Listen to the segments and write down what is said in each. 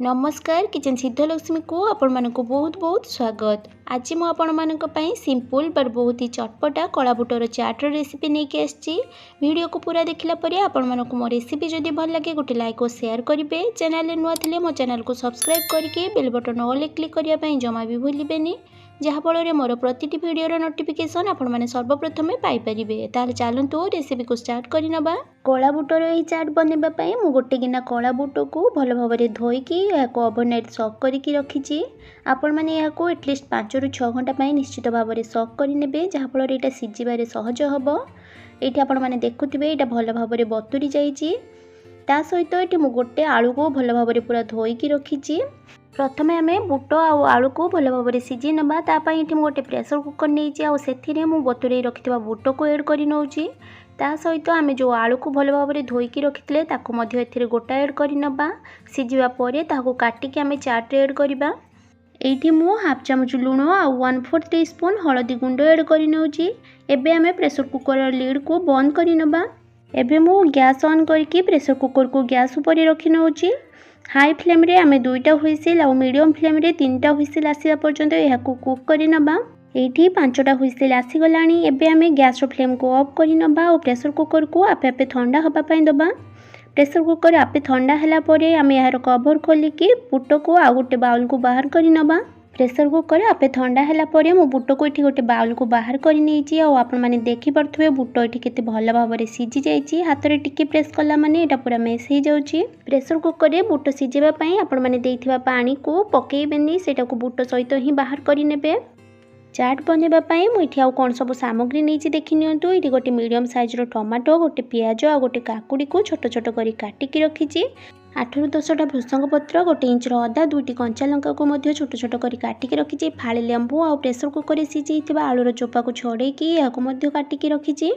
ନମସ୍କାର, କିଚେନ୍ ସିଦ୍ଧଲକ୍ଷ୍ମୀକୁ ଆପଣମାନଙ୍କୁ ବହୁତ ବହୁତ ସ୍ୱାଗତ। ଆଜି ମୁଁ ଆପଣମାନଙ୍କ ପାଇଁ ସିମ୍ପଲ୍ ବଟ୍ ବହୁତ ହି ଚଟପଟା କଳା ବୁଟର ଚାଟ୍ର ରେସିପି ନେଇକି ଆସିଛି। ଭିଡ଼ିଓକୁ ପୁରା ଦେଖିଲା ପରେ ଆପଣମାନଙ୍କୁ ମୋ ରେସିପି ଯଦି ଭଲ ଲାଗେ, ଗୋଟେ ଲାଇକ୍ ଓ ସେୟାର କରିବେ। ଚ୍ୟାନେଲରେ ନୂଆ ଥିଲେ ମୋ ଚ୍ୟାନେଲକୁ ସବସ୍କ୍ରାଇବ୍ କରିକି ବେଲ୍ ବଟନ୍ ଅଲ୍ରେ କ୍ଲିକ୍ କରିବା ପାଇଁ ଜମା ବି ଭୁଲିବେନି, ଯାହାଫଳରେ ମୋର ପ୍ରତିଟି ଭିଡ଼ିଓର ନୋଟିଫିକେସନ୍ ଆପଣମାନେ ସର୍ବପ୍ରଥମେ ପାଇପାରିବେ। ତାହେଲେ ଚାଲନ୍ତୁ, ରେସିପିକୁ ଷ୍ଟାର୍ଟ କରିନେବା। କଳା ବୁଟର ଏହି ଚାଟ୍ ବନେଇବା ପାଇଁ ମୁଁ ଗୋଟେ ଗିନା କଳା ବୁଟକୁ ଭଲ ଭାବରେ ଧୋଇକି ଏହାକୁ ଓଭରନାଇଟ୍ ସକ୍ କରିକି ରଖିଛି। ଆପଣମାନେ ଏହାକୁ ଆଟଲିଷ୍ଟ 5ରୁ 6 ଘଣ୍ଟା ପାଇଁ ନିଶ୍ଚିତ ଭାବରେ ସକ୍ କରିନେବେ, ଯାହାଫଳରେ ଏଇଟା ସିଝିବାରେ ସହଜ ହେବ। ଏଇଠି ଆପଣମାନେ ଦେଖୁଥିବେ, ଏଇଟା ଭଲ ଭାବରେ ବତୁରି ଯାଇଛି। ତା ସହିତ ଏଠି ମୁଁ ଗୋଟେ ଆଳୁକୁ ଭଲ ଭାବରେ ପୁରା ଧୋଇକି ରଖିଛି। ପ୍ରଥମେ ଆମେ ବୁଟ ଆଉ ଆଳୁକୁ ଭଲ ଭାବରେ ସିଝେଇ ନେବା। ତା ପାଇଁ ଏଠି ମୁଁ ଗୋଟେ ପ୍ରେସର କୁକର୍ ନେଇଛି ଆଉ ସେଥିରେ ମୁଁ ବତୁରେଇ ରଖିଥିବା ବୁଟକୁ ଏଡ଼୍ କରି ନେଉଛି। ତା ସହିତ ଆମେ ଯେଉଁ ଆଳୁକୁ ଭଲ ଭାବରେ ଧୋଇକି ରଖିଥିଲେ, ତାକୁ ମଧ୍ୟ ଏଥିରେ ଗୋଟା ଏଡ଼୍ କରି ନେବା। ସିଝିବା ପରେ ତାହାକୁ କାଟିକି ଆମେ ଚାଟ୍ରେ ଏଡ଼୍ କରିବା। ଏଇଠି ମୁଁ ହାଫ୍ ଚାମଚ ଲୁଣ ଆଉ 1/4 ଟି ସ୍ପୁନ୍ ହଳଦୀ ଗୁଣ୍ଡ ଏଡ଼୍ କରି ନେଉଛି। ଏବେ ଆମେ ପ୍ରେସର କୁକର୍ର ଲିଡ଼୍କୁ ବନ୍ଦ କରିନେବା। ଏବେ ମୁଁ ଗ୍ୟାସ୍ ଅନ୍ କରିକି ପ୍ରେସର କୁକର୍କୁ ଗ୍ୟାସ୍ ଉପରେ ରଖି ନେଉଛି। ହାଇ ଫ୍ଲେମ୍ରେ ଆମେ ଦୁଇଟା ହୁଇସିଲ୍ ଆଉ ମିଡ଼ିୟମ୍ ଫ୍ଲେମ୍ରେ ତିନିଟା ହୁଇସିଲ୍ ଆସିବା ପର୍ଯ୍ୟନ୍ତ ଏହାକୁ କୁକ୍ କରିନେବା। ଏଇଠି 5ଟା ହୁଇସିଲ୍ ଆସିଗଲାଣି। ଏବେ ଆମେ ଗ୍ୟାସ୍ର ଫ୍ଲେମ୍କୁ ଅଫ୍ କରିନେବା ଆଉ ପ୍ରେସର କୁକର୍କୁ ଆପେ ଆପେ ଥଣ୍ଡା ହେବା ପାଇଁ ଦେବା। ପ୍ରେସର କୁକର୍ ଆପେ ଥଣ୍ଡା ହେଲା ପରେ ଆମେ ଏହାର କଭର୍ ଖୋଲିକି ବୁଟକୁ ଆଉ ଗୋଟେ ବାଉଲକୁ ବାହାର କରିନେବା। ପ୍ରେସର କୁକର୍ ଆପେ ଥଣ୍ଡା ହେଲା ପରେ ମୁଁ ବୁଟକୁ ଏଠି ଗୋଟେ ବାଉଲକୁ ବାହାର କରି ନେଇଛି। ଆଉ ଆପଣମାନେ ଦେଖିପାରୁଥିବେ, ବୁଟ ଏଠି କେତେ ଭଲ ଭାବରେ ସିଝି ଯାଇଛି। ହାତରେ ଟିକେ ପ୍ରେସ୍ କଲା ମାନେ ଏଇଟା ପୁରା ମେସ୍ ହେଇଯାଉଛି। ପ୍ରେସର କୁକର୍ରେ ବୁଟ ସିଝେଇବା ପାଇଁ ଆପଣମାନେ ଦେଇଥିବା ପାଣିକୁ ପକେଇବେନି, ସେଇଟାକୁ ବୁଟ ସହିତ ହିଁ ବାହାର କରିନେବେ। ଚାଟ୍ ବନେଇବା ପାଇଁ ମୁଁ ଏଠି ଆଉ କ'ଣ ସବୁ ସାମଗ୍ରୀ ନେଇଛି, ଦେଖି ନିଅନ୍ତୁ। ଏଠି ଗୋଟେ ମିଡ଼ିୟମ୍ ସାଇଜ୍ର ଟମାଟୋ, ଗୋଟେ ପିଆଜ ଆଉ ଗୋଟେ କାକୁଡ଼ିକୁ ଛୋଟ ଛୋଟ କରି କାଟିକି ରଖିଛି। 8ରୁ 10ଟା ଭୃସଙ୍ଗ ପତ୍ର, ଗୋଟେ ଇଞ୍ଚର ଅଦା, ଦୁଇଟି କଞ୍ଚା ଲଙ୍କାକୁ ମଧ୍ୟ ଛୋଟ ଛୋଟ କରି କାଟିକି ରଖିଛି। ଫାଳେ ଲେମ୍ବୁ ଆଉ ପ୍ରେସର କୁକରରେ ସିଝେଇଥିବା ଆଳୁର ଚୋପାକୁ ଛଡ଼େଇକି ଏହାକୁ ମଧ୍ୟ କାଟିକି ରଖିଛି।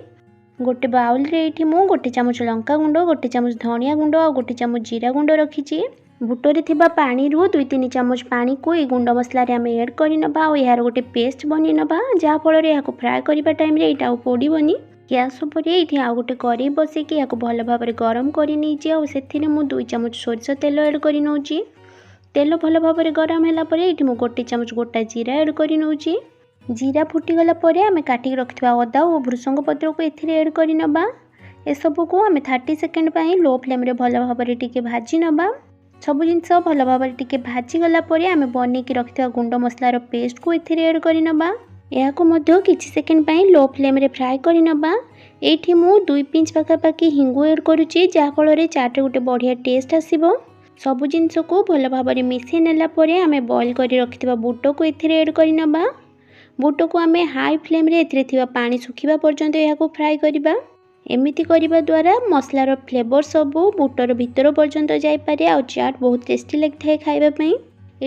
ଗୋଟେ ବାଉଲରେ ଏଇଠି ମୁଁ ଗୋଟେ ଚାମଚ ଲଙ୍କା ଗୁଣ୍ଡ, ଗୋଟେ ଚାମଚ ଧନିଆ ଗୁଣ୍ଡ ଆଉ ଗୋଟେ ଚାମଚ ଜିରା ଗୁଣ୍ଡ ରଖିଛି। ବୁଟରେ ଥିବା ପାଣିରୁ 2-3 ଚାମଚ ପାଣିକୁ ଏଇ ଗୁଣ୍ଡ ମସଲାରେ ଆମେ ଏଡ଼୍ କରିନେବା ଆଉ ଏହାର ଗୋଟେ ପେଷ୍ଟ ବନେଇ ନେବା, ଯାହାଫଳରେ ଏହାକୁ ଫ୍ରାଏ କରିବା ଟାଇମ୍ରେ ଏଇଟା ଆଉ ପୋଡ଼ିବନି। ଗ୍ୟାସ୍ ଉପରେ ଏଇଠି ଆଉ ଗୋଟେ କରେଇ ବସେଇକି ଏହାକୁ ଭଲ ଭାବରେ ଗରମ କରି ନେଇଛି ଆଉ ସେଥିରେ ମୁଁ 2 ଚାମଚ ସୋରିଷ ତେଲ ଏଡ଼୍ କରି ନେଉଛି। ତେଲ ଭଲ ଭାବରେ ଗରମ ହେଲା ପରେ ଏଇଠି ମୁଁ ଗୋଟେ ଚାମଚ ଗୋଟା ଜିରା ଏଡ଼୍ କରି ନେଉଛି। ଜିରା ଫୁଟିଗଲା ପରେ ଆମେ କାଟିକି ରଖିଥିବା ଅଦା ଓ ଭୃସଙ୍ଗ ପତ୍ରକୁ ଏଥିରେ ଏଡ଼୍ କରି ନେବା। ଏସବୁକୁ ଆମେ 30 ସେକେଣ୍ଡ ପାଇଁ ଲୋ ଫ୍ଲେମ୍ରେ ଭଲ ଭାବରେ ଟିକେ ଭାଜି ନେବା। ସବୁ ଜିନିଷ ଭଲ ଭାବରେ ଟିକେ ଭାଜିଗଲା ପରେ ଆମେ ବନେଇକି ରଖିଥିବା ଗୁଣ୍ଡ ମସଲାର ପେଷ୍ଟକୁ ଏଥିରେ ଏଡ଼୍ କରିନେବା। ଏହାକୁ ମଧ୍ୟ କିଛି ସେକେଣ୍ଡ ପାଇଁ ଲୋ ଫ୍ଲେମ୍ରେ ଫ୍ରାଏ କରିନେବା। ଏଇଠି ମୁଁ 2 ପିଞ୍ଚ ପାଖାପାଖି ହିଙ୍ଗୁ ଏଡ଼୍ କରୁଛି, ଯାହାଫଳରେ ଚାଟ୍ରେ ଗୋଟେ ବଢ଼ିଆ ଟେଷ୍ଟ ଆସିବ। ସବୁ ଜିନିଷକୁ ଭଲ ଭାବରେ ମିଶାଇ ନେଲା ପରେ ଆମେ ବଏଲ୍ କରି ରଖିଥିବା ବୁଟକୁ ଏଥିରେ ଏଡ଼୍ କରିନେବା। ବୁଟକୁ ଆମେ ହାଇ ଫ୍ଲେମ୍ରେ ଏଥିରେ ଥିବା ପାଣି ଶୁଖିବା ପର୍ଯ୍ୟନ୍ତ ଏହାକୁ ଫ୍ରାଏ କରିବା। ଏମିତି କରିବା ଦ୍ୱାରା ମସଲାର ଫ୍ଲେଭର୍ ସବୁ ବୁଟର ଭିତର ପର୍ଯ୍ୟନ୍ତ ଯାଇପାରେ ଆଉ ଚାଟ୍ ବହୁତ ଟେଷ୍ଟି ଲାଗିଥାଏ ଖାଇବା ପାଇଁ।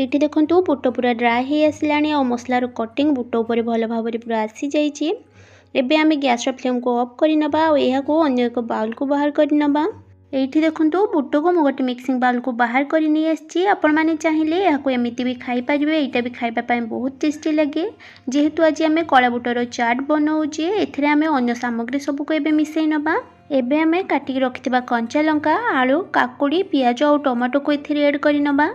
ଏଇଠି ଦେଖନ୍ତୁ, ବୁଟ ପୁରା ଡ୍ରାଏ ହେଇ ଆସିଲାଣି ଆଉ ମସଲାର କୋଟିଂ ବୁଟ ଉପରେ ଭଲ ଭାବରେ ପୁରା ଆସିଯାଇଛି। ଏବେ ଆମେ ଗ୍ୟାସ୍ର ଫ୍ଲେମ୍କୁ ଅଫ୍ କରିନେବା ଆଉ ଏହାକୁ ଅନ୍ୟ ଏକ ବାଉଲକୁ ବାହାର କରିନେବା। ଏଇଠି ଦେଖନ୍ତୁ, ବୁଟକୁ ମୁଁ ଗୋଟେ ମିକ୍ସିଂ ବାଉଲକୁ ବାହାର କରି ନେଇ ଆସିଛି। ଆପଣମାନେ ଚାହିଁଲେ ଏହାକୁ ଏମିତି ବି ଖାଇପାରିବେ। ଏଇଟା ବି ଖାଇବା ପାଇଁ ବହୁତ ଟେଷ୍ଟି ଲାଗେ। ଯେହେତୁ ଆଜି ଆମେ କଳା ବୁଟର ଚାଟ୍ ବନାଉଛେ, ଏଥିରେ ଆମେ ଅନ୍ୟ ସାମଗ୍ରୀ ସବୁକୁ ଏବେ ମିଶାଇ ନେବା। ଏବେ ଆମେ କାଟିକି ରଖିଥିବା କଞ୍ଚା ଲଙ୍କା, ଆଳୁ, କାକୁଡ଼ି, ପିଆଜ ଆଉ ଟମାଟୋକୁ ଏଥିରେ ଏଡ଼୍ କରିନେବା।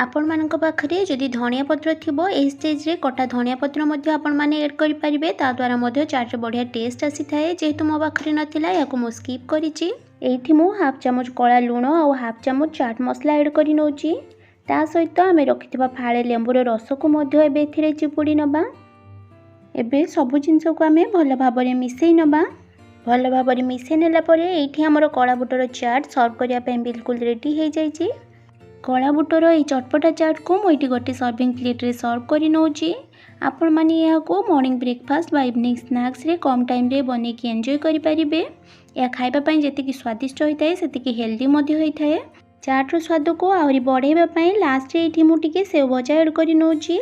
ଆପଣମାନଙ୍କ ପାଖରେ ଯଦି ଧନିଆ ପତ୍ର ଥିବ, ଏହି ଷ୍ଟେଜ୍ରେ କଟା ଧନିଆ ପତ୍ର ମଧ୍ୟ ଆପଣମାନେ ଏଡ଼୍ କରିପାରିବେ। ତା ଦ୍ୱାରା ମଧ୍ୟ ଚାଟ୍ରେ ବଢ଼ିଆ ଟେଷ୍ଟ ଆସିଥାଏ। ଯେହେତୁ ମୋ ପାଖରେ ନଥିଲା, ଏହାକୁ ମୁଁ ସ୍କିପ୍ କରିଛି। ଏଇଠି ମୁଁ ହାଫ୍ ଚାମଚ କଳା ଲୁଣ ଆଉ ହାଫ୍ ଚାମଚ ଚାଟ୍ ମସଲା ଏଡ଼୍ କରି ନେଉଛି। ତା ସହିତ ଆମେ ରଖିଥିବା ଫାଳେ ଲେମ୍ବୁର ରସକୁ ମଧ୍ୟ ଏବେ ଏଥିରେ ଚିପୁଡ଼ି ନେବା। ଏବେ ସବୁ ଜିନିଷକୁ ଆମେ ଭଲ ଭାବରେ ମିଶାଇ ନେବା। ଭଲ ଭାବରେ ମିଶାଇ ନେଲା ପରେ ଏଇଠି ଆମର କଳା ବୁଟର ଚାଟ୍ ସର୍ଭ କରିବା ପାଇଁ ବିଲକୁଲ ରେଡ଼ି ହେଇଯାଇଛି। କଳା ବୁଟର ଏଇ ଚଟପଟା ଚାଟ୍କୁ ମୁଁ ଏଇଠି ଗୋଟେ ସର୍ଭିଂ ପ୍ଲେଟ୍ରେ ସର୍ଭ କରି ନେଉଛି। ଆପଣମାନେ ଏହାକୁ ମର୍ଣ୍ଣିଂ ବ୍ରେକଫାଷ୍ଟ ବା ଇଭିନିଂ ସ୍ନାକ୍ସରେ କମ୍ ଟାଇମ୍ରେ ବନେଇକି ଏନ୍ଜୟ କରିପାରିବେ। ଏହା ଖାଇବା ପାଇଁ ଯେତିକି ସ୍ୱାଦିଷ୍ଟ ହୋଇଥାଏ, ସେତିକି ହେଲ୍ଦି ମଧ୍ୟ ହୋଇଥାଏ। ଚାଟ୍ର ସ୍ୱାଦକୁ ଆହୁରି ବଢ଼ାଇବା ପାଇଁ ଲାଷ୍ଟରେ ଏଇଠି ମୁଁ ଟିକେ ସେଉ ଭଜା ଏଡ଼୍ କରି ନେଉଛି।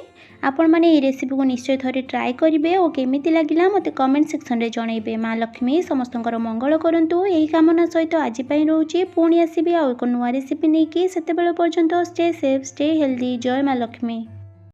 ଆପଣମାନେ ଏହି ରେସିପିକୁ ନିଶ୍ଚୟ ଥରେ ଟ୍ରାଏ କରିବେ ଓ କେମିତି ଲାଗିଲା ମୋତେ କମେଣ୍ଟ ସେକ୍ସନରେ ଜଣାଇବେ। ମା ଲକ୍ଷ୍ମୀ ସମସ୍ତଙ୍କର ମଙ୍ଗଳ କରନ୍ତୁ, ଏହି କାମନା ସହିତ ଆଜି ପାଇଁ ରହୁଛି। ପୁଣି ଆସିବି ଆଉ ଏକ ନୂଆ ରେସିପି ନେଇକି। ସେତେବେଳେ ପର୍ଯ୍ୟନ୍ତ ଷ୍ଟେ ସେଫ୍, ଷ୍ଟେ ହେଲ୍ଦି। ଜୟ ମା ଲକ୍ଷ୍ମୀ।